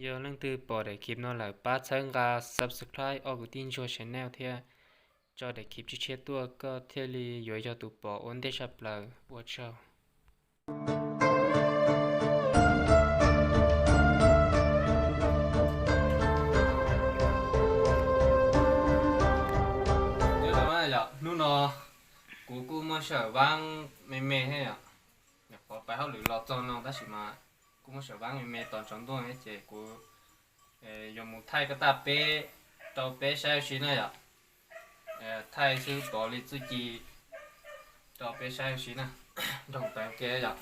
Yog leej twg pom daim clip no lawm pab txhawb nqa subscribe ob kuv tij ntsuag channel thiab tso daim clip tshiab tshiab tuaj koj thiaj li yuav yog tus pom ua ntej tshaj plaws. Ua tsaug. Yog, hnub no kuv kuj muaj sawm vaab me me thiab yom. Nyuam qhuav pais hauj lwm los txog no tab sis mas kuj muaj sawm vaab me me tos tsaus ntuj thiab ces kuv yuav mus thaij koj taj peb rau peb saib ua si na yom. Thaij xwb pov li txuj ci rau peb saib ua si na. Nrog kuv pais ua ke yom.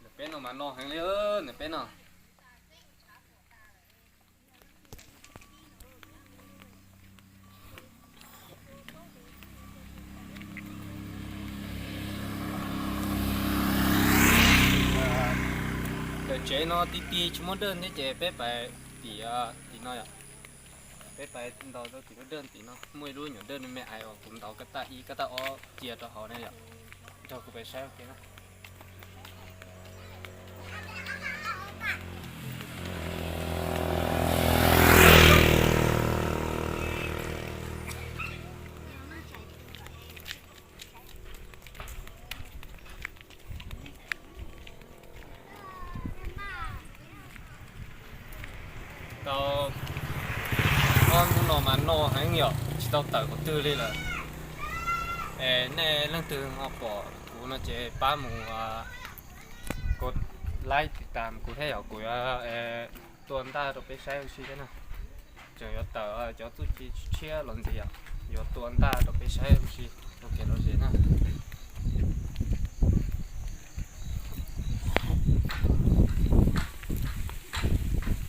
Nws peb no mas no heev li, nws peb no. Ntawm tsev no ti ti tsis muaj dawj thiab ces peb pais tim, tim no yom. Peb pais ntaus rau tim lub dawj tim no, muaj ib lub nyuam dawj me me ais uas kuv ntaus kab taj ib kab taj ob cia rau hauv ne yom. Nrog kuv pais saib ua ke na. Tau ob hnub no mas no heev yom, tsis tau tawm qhov twg li lawm. Es nej leej twg ho pom kuv no ces pab mus kos like tiv tam kuv thiab yom, kuv yuav tua ntaj rau peb saib ua si thiab na. Tseem yuav tawm cov txuj ci tshiab los ntxiv yom, yuav tua ntaj rau peb saib ua si rau kev lom zem na.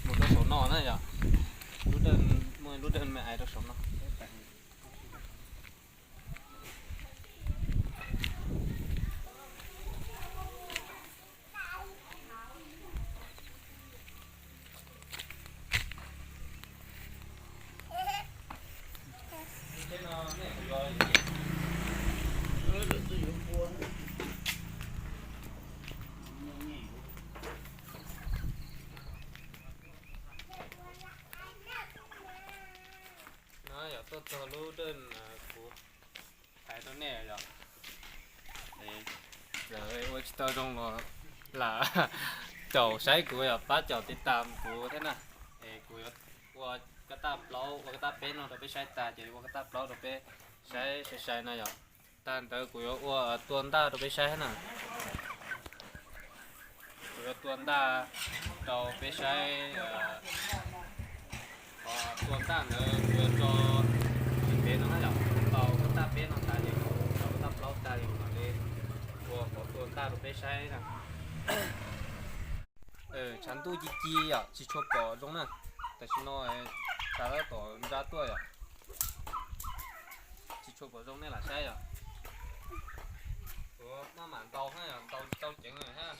Mus rau saum no na yom, lub dawj, muaj lub dawj me ais rau saum no. No yog tuaj txog lub dawj kuv hais rau nej yom. Lawv ua tsis tau zoo los lam caum saib kuv yom, pab caum tiv tam kuv thiab na. Es kuv yuav ua kab taj plaub, ua kab taj peb no rau peb saib tas ces ua kab taj plaub rau peb saib sai sai no yom. Tag ntawd kuv yuav ua tua ntaj rau peb saib na. Kuv yuav tua ntaj rau peb saib. Qhov tua ntaj ntawd kuv yuav tso tsis ntev no na yom, tau kab taj peb no tas ces kuv tso kab taj plaub tag ces kuv mam li ua qhov tua ntaj rau peb saib na. Tshav ntuj ci ci yom, tsis tshua pom zoo na. Tam sim no tshav tab tom ntsa tuaj yom, tsis tshua pom zoo nej lam saib yom. Kuv maj mam ntaus na yom, ntaus tsis tau ceev li thiab.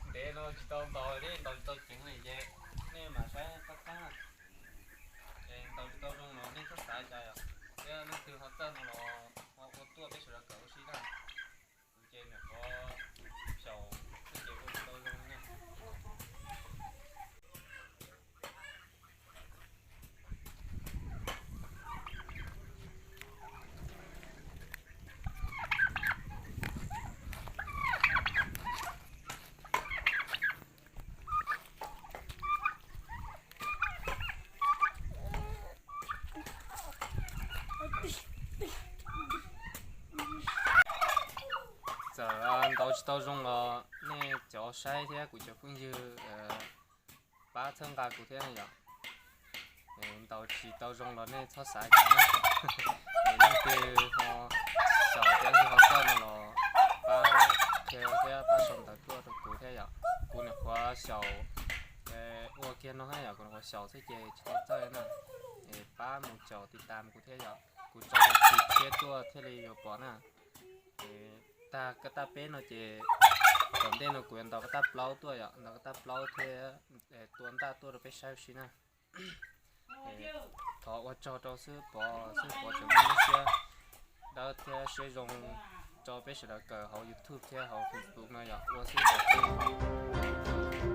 Ntev no tsis tau ntaus li, ntaus tsis tau ceev li ces nej mam saib qab qab na. Es ntaus tsis tau zoo los nej txhob xav cas yom, thiab leej twg ho txawj no los ho ua tuaj peb sawv daws kawm ua si na. Kuv ces nyuam qhuav xyaum xwb ces ua tsis tau zoo na. Txawm ntaus tsis tau zoo los nej cov saib thiab kuv cov phooj ywg pab txhawb nqa kuv thiab yom. Ntaus tsis tau zoo los nej txhob xav cas na. Es leej twg ho xyaum thiab leej twg ho txawj no los pab qhia thiab pab sau ntawv tuaj rau kuv thiab yom. Kuv nyuam qhuav xyaum ua kiag no thiab yom, kuv nyuam qhuav xyaum xwb ces tsis tau txawj na. Es pab mus caum tiv tam kuv thiab yom, kuv tso tus tshiab tuaj thiaj li yuav pom na. Tag kab taj peb no ces tom ntej no kuv yuav ntaus kab taj plaub tuaj yom, ntaus kab taj plaub thiab tua ntaj tuaj rau peb saib ua si na. Thov ua tsaug rau xib hwb Pov, xib hwb Pov tseem muaj lub siab dawb thiab siab zoo Tso peb sawv daws kawm hauv YouTube thiab hauv Facebook no yom, ua xwb kom tau.